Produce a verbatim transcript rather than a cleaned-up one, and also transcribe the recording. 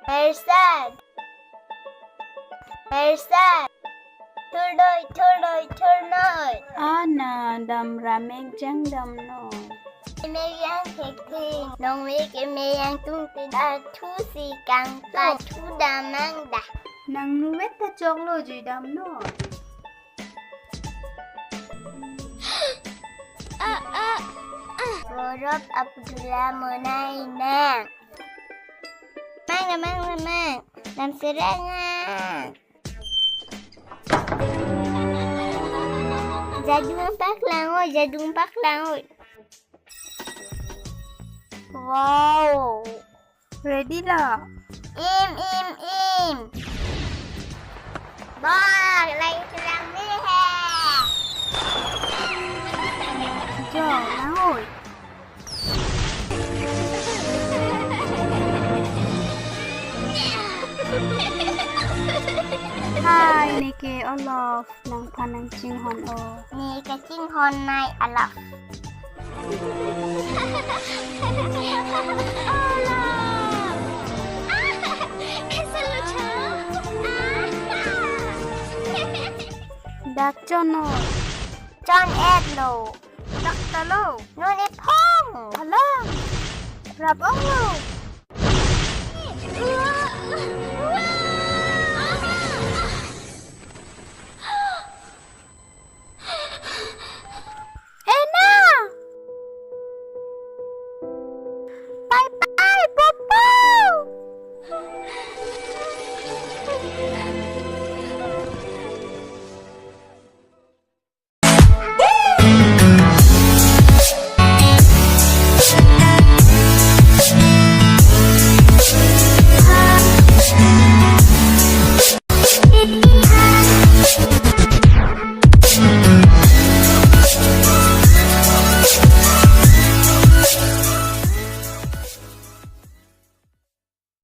Ersan. Ersan. Thurnoi, thurnoi, thurnoi. Ana dam ramek jang damnoi. Keme yang thekthing. Nong me keme yang tungtin. Athu si kangtang. Athu damang dah. Nangnuvet ta choklo jui damnoi. Ah, ah, ah. Borop Abdullah monai nang. Mang, mang, mang, mang. Lam serang ah. Jadung paklang oi, jadung paklang oi. Wow. Ready lo. Im, im, im. Bang, lain serang ni he. Jo, lang oi. Hai, neke Olof, nangphan nangchinghon o. Ne kachinghon nai Olof. Olof. Ah, kasalucho. Ah. Dak chon o. Chon-et lo. Dak ta lo. Non ephong. Alang. Rap-ong lo.